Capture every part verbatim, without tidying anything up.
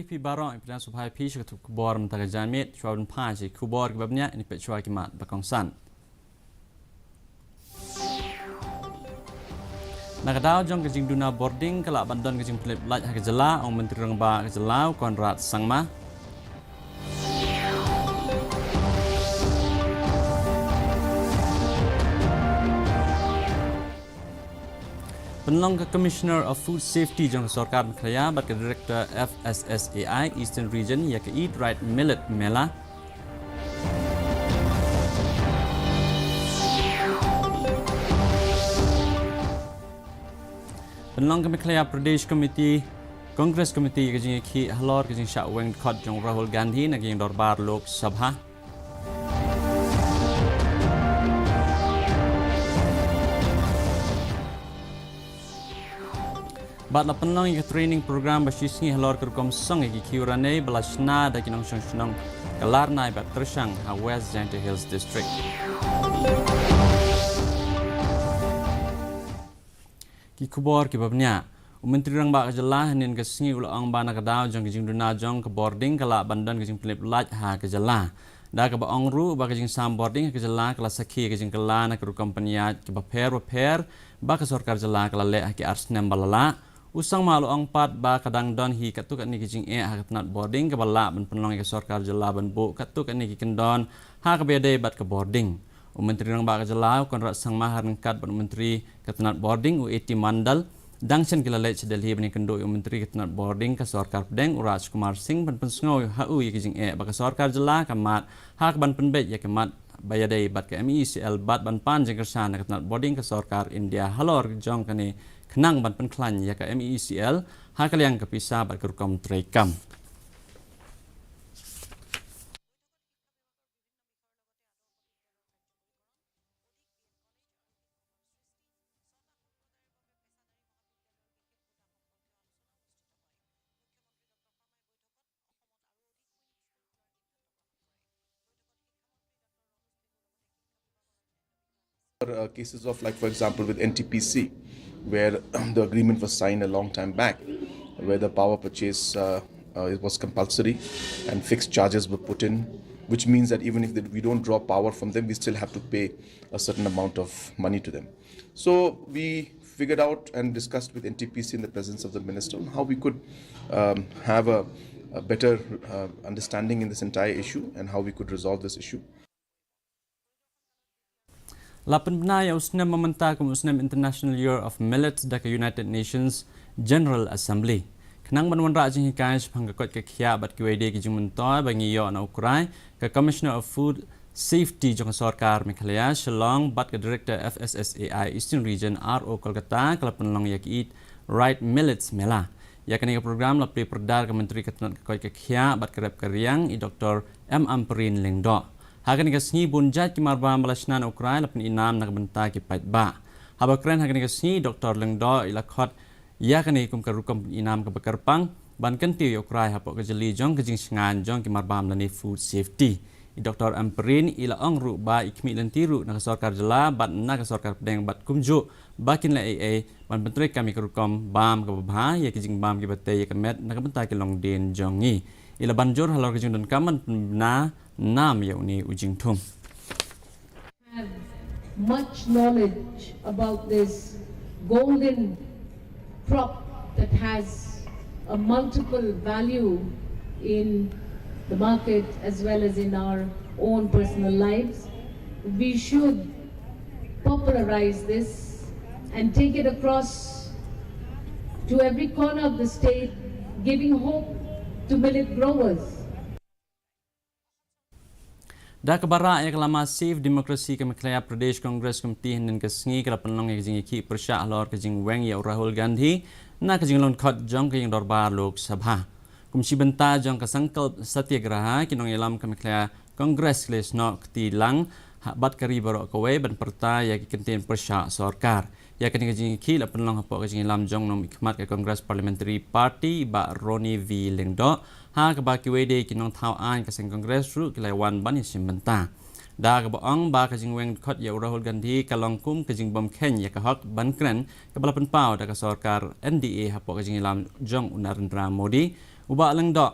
Phi baroh, phi dang subhai phi sha ka tup khubor mynta ka janmiet, shuwa ban pan sha ki khubor kiba bniah, ngin peit shuwa ki mat ba kongsan. Na ka daw jong ka jingduna bording ka lah ban don ka jingpynlip lait ha ka jylla, ong Myntri Rangbah ka jylla u Conrad Sangma. Pynlong ka Commissioner of Food Safety jong ka sorkar Meghalaya bad ka Director F S S A I Eastern Region ïa ka Eat Right Millet Mela. Pynlong ka Meghalaya Pradesh Committee, Congress Committee ïa ka jingïakhih halor ka jingshah weng dkhot jong Rahul Gandhi na ka jingdorbar Lok Sabha. Bad la pynlong ïa ka training program ba shisngi halor ka rukom song ïa ki khiew ranei ba la shna da ki nongshong shnong Kalarnai bad Tyrshang ha West Jaintia Hills District. Ki khubor kiba bniah. U Myntri Rangbah ka jylla hynnin ka sngi u la ong ba na ka daw jong ka jingduna jong ka bording ka lah ban don ka jingpynlip lait ha ka jylla. Da kaba ong ruh ba ka jingsam bording ha ka jylla ka la sakhi ka jingkylla na ka rukom pynïaid kiba pher ba pher ba ka sorkar jylla ka la leh ha ki ar snem ba la lah. U Sangma u la ong pat ba ka dang don hi katto katne ka jingeh ha ka tnat bording kaba lah ban pynlong ïa ka sorkar jylla ban buh katto katne ki kyndon ha kaba ïadei bad ka bording. U Myntri Rangbah ka jylla u Conrad Sangma ha ryngkat bad u Myntri ka tnat bording u A T Mandal dang shen ki la leit sha Delhi ban ïakynduh ïa u Myntri ka tnat bording ka sorkar pdeng u Raj Kumar Singh ban pynsngew ha u ïa ki jingeh ba ka sorkar jylla ka mad ha kaban pynbeit ïa ka mat ba ïadei bad ka M E E C L bad ban pan jingkyrshan na ka tnat bording ka sorkar India halor jong kane khnang ban pynkhlaiñ ïa ka M E E C L ha ka liang ka pisa bad ka rukom treikam. Uh, cases of, like, for example, with N T P C, where the agreement was signed a long time back, where the power purchase, uh, uh, it was compulsory and fixed charges were put in, which means that even if the, we don't draw power from them, we still have to pay a certain amount of money to them. So we figured out and discussed with N T P C in the presence of the minister on how we could, um, have a, a better, uh, understanding in this entire issue and how we could resolve this issue. La pynbna ïa u snem mynta kum u snem International Year of Millet da ka United Nations General Assembly. Khnang ban wanrah jinghikai shaphang ka koit ka khiah bad kiwei de ki jingmyntoi ba ngi ïoh na U Krai, ka Commissioner of Food Safety jong ka sorkar Meghalaya Shillong bad ka Director F S S A I Eastern Region R O Kolkata ka la pynlong ïa ka Eat Right Millets Mela. Ïa kane ka program la plie pyrda da ka Myntri ka tnat ka koit ka khiah bad ka rep ka riang i Doctor M Ampareen Lyngdoh. Ha kane ka sngi bun jait ki marbam ba la shna na U Krai la pynïnam na ka bynta ki paidbah. Haba kren ha kane ka sngi Doctor Lyngdoh i la khot ïa kane kum ka rukom pynïnam kaba kyrpang ban kyntiew ïa U Krai hapoh ka jylli jong ka jingshngaiñ jong ki marbam lane food safety. I Doctor Ampareen i la ong ruh ba i khmih lynti ruh na ka sorkar jylla bad na ka sorkar pdeng bad kumjuh ba kin leh ei ei ban pyntreikam ïa ka rukom bam kaba bha ïa ki jingbam kiba tei ïa ka met na ka bynta ki longdien jong ngi. I la ban jur halor ka jingdonkam ban pynbna nam ïa une u jingthung. Have much knowledge about this golden crop that has a multiple value in the market as well as in our own personal lives. We should popularize this and take it across to every corner of the state, giving hope to millet growers. Da kaba rah ïa ka lama Save Democracy, ka Meghalaya Pradesh Congress Committee hynnin ka sngi ka la pynlong ïa ka jingïakhih pyrshah halor ka jingweng ïa u Rahul Gandhi na ka jinglong dkhot jong ka ïing dorbar Lok Sabha. Kum shi bynta jong ka Sankalp Satyagraha, ki nongïalam ka Meghalaya Congress ki la ïasnoh kti lang ha bad ka ri baroh kawei ban pyrta ïa ki kyntien pyrshah sorkar. Ïa kane ka jingïakhih la pynlong hapoh ka jingïalam jong u nongmihkhmat ka Congress Parliamentary Party, Bah Ronnie V Lyngdoh, ha kaba kiwei de ki nongthaw aiñ ka seng Congress ruh ki la wan ban ïashim bynta. Da kaba ong ba ka jingweng dkhot ïa u Rahul Gandhi ka long kum ka jingbym kheiñ ïa ka hok ban kren kaba la pynpaw da ka sorkar N D A hapoh ka jingïalam jong u Narendra Modi, U Bah Lyngdoh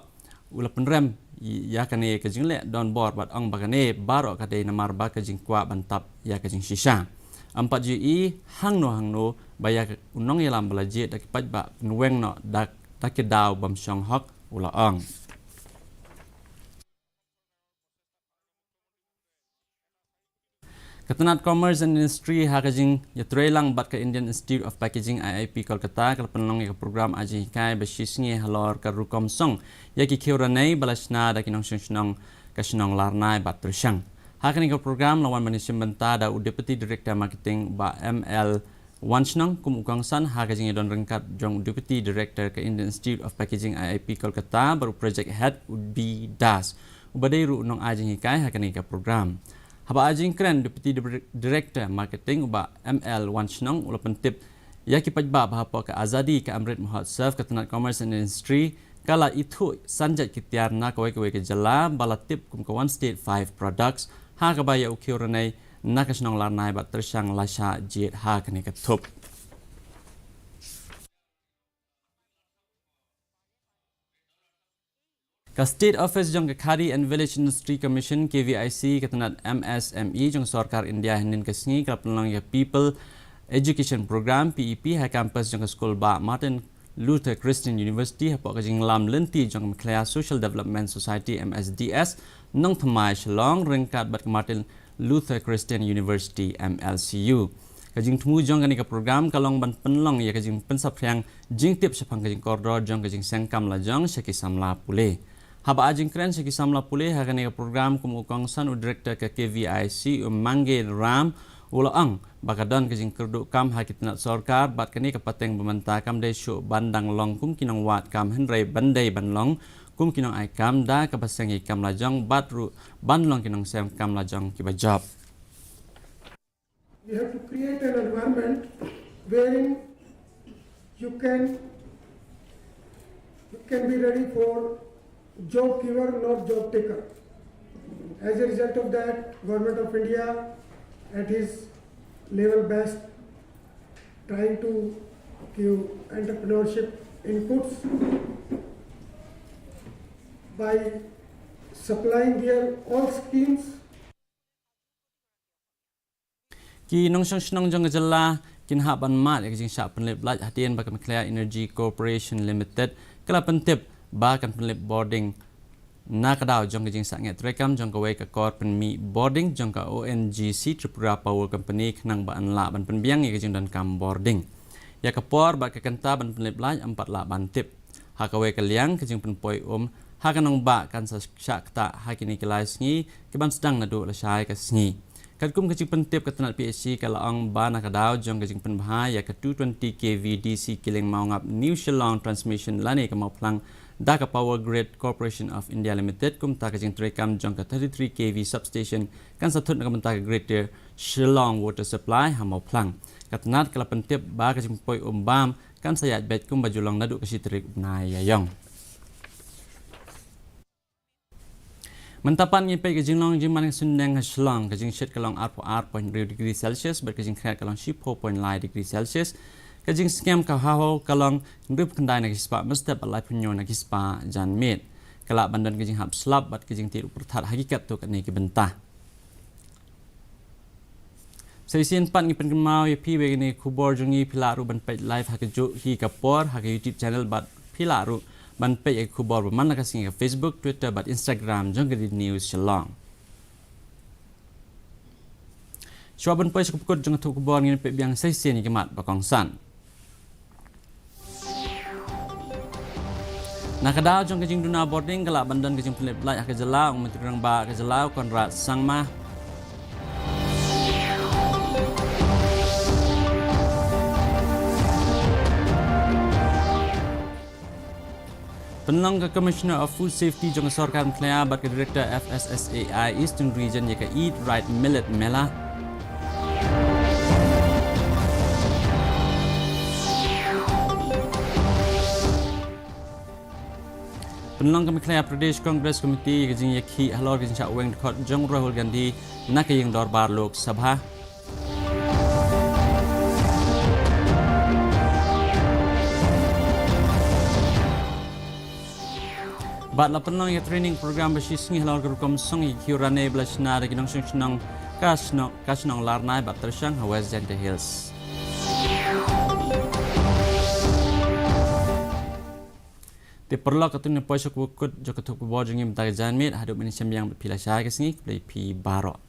u la pynrem ïa kane ka jingleh donbor bad ong ba kane baroh ka dei namar ba ka jingkwah ban tap ïa ka jingshisha. Ym pat ju i hangno hangno ba ïa u nongïalam ba la jied da ki paidbah pynweng noh da, da ki daw bym shong hok, u la ong. Ka tnat Commerce and Industry ha ka jingïatreilang bad ka Indian Institute of Packaging, I I P, Kolkata, ka la pynlong ïa ka program ai jinghikai ba shisngi halor ka rukom song ïa ki khiew ranei ba la shna da ki nongshong shnong ka shnong Larnai bad Tyrshang. Ha kane ka program la wan ban ïashim bynta da u Deputy Director Marketing, Bah M L Wanshnong, kum u kongsan ha ka jingïadon ryngkat jong u Deputy Director ka Indian Institute of Packaging, I I P, Kolkata, bad u Project Head, u B Das, uba dei ruh u nongai jinghikai ha kane ka program. Haba ai jingkren, Deputy Dir-, Director Marketing, u Bah M L Wanshnong, u la pyntip ïa ki paidbah ba hapoh ka Azadi Ka Amrit Mahotsav, ka tnat Commerce and Industry ka la ithuh san jait ki tiar na kawei kawei ka jylla ba la tip kum ka One State Five Products, ha kaba ïa u khiew ranei na ka shnong Larnai bad Tyrshang la shah jied ha kane ka thup. Ka State Office jong ka Khadi and Village Industry Commission, K V I C, ka tnat M S M E jong ka sorkar India, hynnin ka sngi ka la pynlong ïa ka People Education Program, P E P, ha campus jong ka skul bah Martin Luther Christian University, hapoh ka jinglam lynti jong ka Meghalaya Social Development Society, M S D S, Nongthymmai, Shillong, ryngkat bad ka Martin Luther Christian University, M L C U. Ka jingthmu jong kane ka program ka long ban pynlong ïa ka jingpynsaphriang jingtip shaphang ka jingkordor jong ka jingseng kam lajong sha ki samla pule. Haba ai jingkren sha ki samla pule ha kane ka program, kum u kongsan, u Director ka K V I C, u Mangi Ram, u la ong ba ka don ka jingkyrduh kam ha ki tnat sorkar bad kane ka pateng ba mynta kam dei shuh ban dang long kum ki nongwad kam, hynrei ban dei ban long kum ki nongai kam da kaba seng ïa ki kam lajong bad ruh ban long ki nongseng kam lajong kiba jop. We have to create an environment wherein you can, you can be ready for job giver, not job taker. As a result of that, Government of India at his level best trying to give entrepreneurship inputs by supplying their all schemes. Ki nongshong shnong jong ka jylla kin hap ban mad ïa ka jingshah pynlip light hadien ba ka Meghalaya Energy Corporation Limited ka la pyntip ba kan pynlip bording na ka daw jong ka jingsah ngeit treikam jong kawei ka kor pynmih bording jong ka O N G C Tripura Power Company khnang ba yn lah ban pynbiang ïa ka jingdonkam bording. Ïa ka por bad ka kynta ban pynlip light ym pat lah ban tip. Ha kawei ka liang, ka jingpynpoi um ha ka nongbah kan sa shah ktah ha kine ki lai sngi kiban sdang naduh lashai ka sngi. Katkum ka jingpyntip, ka tnat P H E ka la ong ba na ka daw jong ka jingpynbha ïa ka two twenty K V D C Killing Maungap New Shillong Transmission lane ka Mawphlang da ka Power Grid Corporation of India Limited, kumta ka jingtreikam jong ka thirty-three K V substation kan sa thut na ka bynta ka Greater Shillong Water Supply ha Mawphlang. Ka tnat ka la pyntip ba ka jingpynpoi um bam kan sa ïaid beit kumba ju long naduh ka shi tarik u bnai Ïaïong. Mynta pat ngin peit ka jinglong jingman ka suiñbneng ha Shillong. Ka jingshit ka long arphew ar point hynriew degree Celsius bad ka jingkhriat ka long shiphew point lai degree Celsius. Ka jingskhem ka haw ka long hynriewphew khyndai na ki spah mynstep bad laiphew hynñiew na ki spah janmiet. Ka lah ban don ka jinghap slap bad ka jingtied u pyrthat ha ki katto katne ki bynta. Sa shisien pat ngi pynkynmaw ïa phi ba kine ki khubor jong ngi phi lah ruh ban peit live ha kajuh hi ka por ha ka YouTube channel bad phi lah ruh ban peit ïa ki khubor ba man la ka sngi ha Facebook, Twitter bad Instagram jong ka D D News Shillong. Shuwa ban poi sha ka pukut jong ka thup khubor, ngin peit biang sa shisien ïa ki mat ba kongsan. Na ka daw jong ka jingduna bording, ka lah ban don ka jingpynlip light ha ka jylla, ong u Myntri Rangbah ka jylla u Conrad Sangma. Pynlong ka Commissioner of Food Safety jong ka Sorkar Meghalaya bad ka Director F S S A I Eastern Region ïa ka Eat Right Millet Mela. Pynlong ka Meghalaya Pradesh Congress Committee ïa ka jingïakhih halor ka jingshah weng dkhot jong u Rahul Gandhi na ka ïing dorbar Lok Sabha. Bad la pynlong ïa training program ba shi sngi halor ka rukom song ïa ki ranei ba la shna da ki nongshong shnong ka shnong ka shnong Larnai bad Tyrshang ha West Jaintia Hills. Te paralok, katne poi sha kaba kut jong ka thup khubor jong ngi mynta ka janmiet. Haduh ban ïashem biang bad phi lashai ka sngi, khublei phi baroh.